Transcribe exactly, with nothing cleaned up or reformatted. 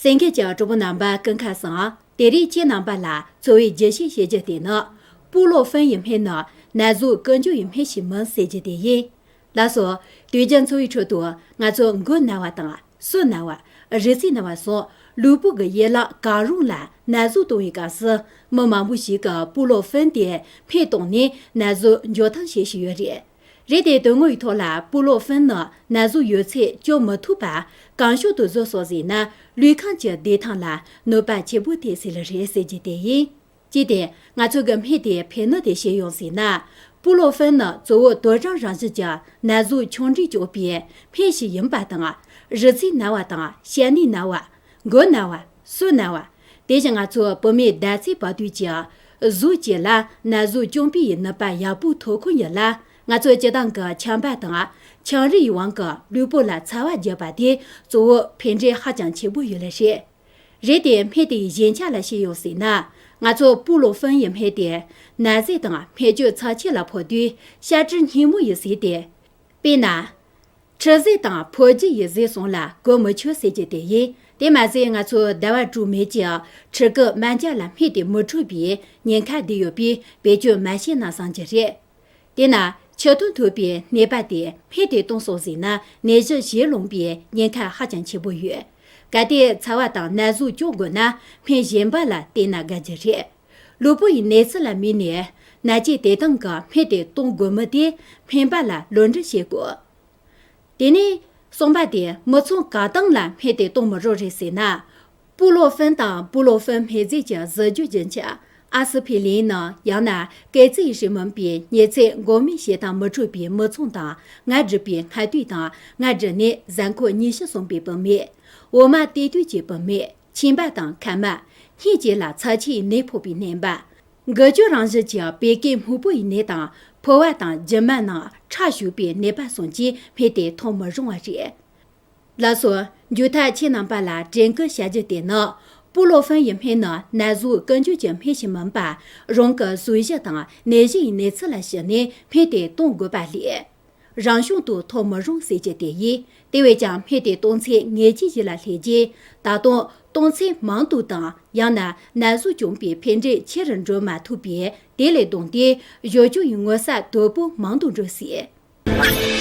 གསན་མཁན་གྱི་གྲོགས་པོ་རྣམ་པ་སྐུ་ཁམས་བཟང་། དེ་རིང་ཁྱེད་རྣམ་པ་ལ་འཚོ་བའི་རྒྱུ་ཆས་ཞུ་རྒྱུ་དེ་ནི། སྤུ་ལོ་ཧྥུན་ཡི་སྨན་ནི་ན་ཟུག་ཀུན་འཇོམས་ཡི་སྨན་ཞིག་མིན་ཟེར་རྒྱུ་དེ་ཡིན། ལགས་སོ། དུས་རྒྱུན་འཚོ་བའི་ཁྲོད་དུ་ང་ཚོ་མགོ་ན་བ་དང་སོ་ན་བ། རུས་ཚིགས་ན་བ་སོགས་ལུས་པོ་གི་ཡན་ལག་གང་རུང་ལ་ན་ཟུག་གཏོང་བའི་སྐབས་སུ། མི་མང་པོ་ཞིག་གིས་སྤུ་ལོ་ཧྥུན་དེ་སྨན་བཏུངས་ནས་ན་ཟུག་འཇོམས་ཐབས་བྱེད་བཞིན་ཡོད་རེད། རེད་དེ། དོན་དངོས་ཡི་ཐོག་ལ་སྤུ་ལོ་ཧྥུན་ནི་ན་ཟུག་ཡོད་ཚད་སྐྱོབ་མི་ཐུབ་པ། གང་བྱུང་དུ་ཟུག་གསོག་བཟས་ན་ལུས་ཁམས་ཀྱི་བདེ་ཐང་ལ་གནོད་པ་ཆེན་པོ་ཐེབས་སྲིད་ལ་རེད་ཟེར་རྒྱུ་དེ་ཡིན། ཅི་སྟེ་ང་ཚོ་གི་སྨན་དེ་ཕན་ནུས་དེ་ཤེས་ཡོང་ཟིན་ན། སྤུ་ལོ་ཧྥུན་ནི་གཙོ་བོ་དོ་སྦྲང་རང་བཞིན་གྱི་ན་ཟུག་ཆུང་འབྲིང་སྐྱོབ་པའི་སྨན་ཞིག་ཡིན་པ་དང་། རུས་ཚིགས་ན་བ་དང་ཤ་ནད་ན་བ། མགོ་ན་བ། སོ་ན་བ། དེ་བཞིན་ང་ཚོ་བུད་མེད་ཟླ་ཚེས་བར་དུས་ཀྱི་གཟུགས་ཀྱི་ལ་ན་ཟུག་གཅོང་པི་ཡི་ནུས་པ་ཡག་པོ་ཐོབ་ཁུལ་ཡིན་ལ། ང་ཚོ་སྤྱི་བཏང་གི་ཆམ་པ་དང་ཆང་རིགས་ཡི་དབང་གིས་ལུས་པོ་ལ་ཚ་བ་རྒྱག་པ་དེ་གཙོ་བོ་ཕན་འབྲས་ཧ་ཅང་ཆེན་པོ་ཡོད་ལ་རེད། རེད་དེ། སྨན་དེའི་ཞན་ཆ་ལ་བཤད་ཡོང་ཟིན་ན། ང་ཚོ་སྤུ་ལོ་ཧྥུན་ཡི་སྨན་དེ་ན་ཟས་དང་སྨན་བཅོས་ཚབས་ཆེ་ལ་ཕོག་དུས་ཤ་གྲི་སྙི་མོ་ཡི་ཟས་ཏེ། དཔེར་ན། ཁྲི་ཟས་དང་ཕོ་རྒྱུ་ཡི་ཟས་སོང་ལ་གོ་མི་ཆོད་ཟེར་རྒྱུ་དེ་ཡིན། དེ་མ་ཟད་ང་ཚོ་ཟླ་བ་དྲུག་མེད་ཀྱི་ཕྲུ་གུ་སྨན་རྒྱ་ལ་སྨན་དེ་མི་འཕྲོད་པའི་ཉེན་ཁ་འདི་ཡོད་པས་བེད་སྤྱོད་མ་བྱས་ན་བཟང་རྒྱུ་རེད། དེས་ན་ཆུ་ཐུང་ཐུབ་པའི་ནད་པ་དེ་སྨན་དེ་བཏུང་སོང་ཟིན་ན་ནད་གཞི་ཞིག་ལངས་པའི་ཉེན་ཁ་ཧ་ཅང་ཆེན་པོ་ཡོད། གལ་ཏེ་ཚ་བ་དང་ན་ཟུག་སྐྱོབ་དགོས་ན་སྨན་གཞན་པ་ལ་བལྟས་ན་དགའ་རྒྱུ་རེད། ལུས་པོ་ཡི་ནད་ཚུལ་ལ་དམིགས་ནས་ན་གཞི་དེ་དང་གི་སྨན་དེ་གཏོང་དགོས་མིན་དེ་སྨན་པ་ལ་ལོ་འདྲི་བྱེད་དགོས། དེ་ནས་གསུམ་པ་དེ། མི་ཚང་གང་དང་ལ་སྨན་དེ་གཏོང་མི་རུང་རེད་ཟེར་ན། སྤུ་ལོ་ཧྥུན་དང་སྤུ་ལོ་ཧྥུན་སྨན་རྫས་ཀྱི་བཟི་བཅོས་རྒྱུན་ཆད་ཨ་སི་ཕི་ལིན་ནང་ཡང་ན་སྐེ་ཚེ་ཡི་ཧྲིལ་མུན་པའི་ཉི་ཚེ་འགོག་སྨན་བྱེད་སྟངས་མི་འཕྲོད་པའི་མི་ཚང་དང་། སྔར་བསྒྲུབས་པའི་སྔ་དུས་དང་སྔར་བསྒྲུབས་ནས་གཟའ་འཁོར་ཉི་ཤུ་སོན་པའི་བུད་མེད། འོ་མ་དེ་དུས་ཀྱི་བུད་མེད། མཆིན་པ་དང་མཁལ་མ། སྙིང་རྗེ་ལ་ཚབས་ཆེའི་ནད་ཕོག་པའི་ནད་པ། འགུལ་སྐྱོད་རང་བཞིན་གྱི་བད་ཀན་སྨུག་པོ་ཡི་ནད་དང་ཕོ་བ་དང་རྒྱུ་མ་ནང་ཁྲག་ཞུགས་པའི་ནད་པ་སོགས་ཀྱིས་སྨན་དེ་འཐུང་མི་རུང་བ་རེད། ལགས་སོ། མཇུག་མཐར་ཁྱེད་རྣམ་པ་ལ་དྲན་སྐུལ་བྱ་རྒྱུ་དེ་ནི། སྤུ་ལོ་ཧྥུན་ཡི་སྨན་ནི་ན་ཟུག་ཀུན་འཇོམས་ཀྱི་སྨན་ཞིག་མིན་པར། རང་གི་གཟུགས་གཞི་དང་ནད་གཞི་ཡི་གནས་ཚུལ་ལ་གཞིགས་ནས་སྨན་དེ་གཏོང་དགོས་པ་ལས། རང་བྱུང་དུ་འཐུང་མི་རུང་ཟེར་རྒྱུ་དེ་ཡིན། དེ་བས་ཀྱང་སྨན་དེ་གཏོང་ཚད་ངེས་ཅན་ཞིག་ལ་སླེབས་རྗེས། ད་དུང་གཏོང་ཚད་མང་དུ་དང་། ཡང་ན་ན་ཟུག་བྱུང་པའི་ཕན་འབྲས་ཆེ་རུ་འགྲོ་མ་ཐུབ་པས། དེ་ལས་ལྡོག་སྟེ་གཞོལ་རྒྱུ་ཡི་མངོན་གསལ་དོད་པོ་མང་དུ་འགྲོ་སྲིད།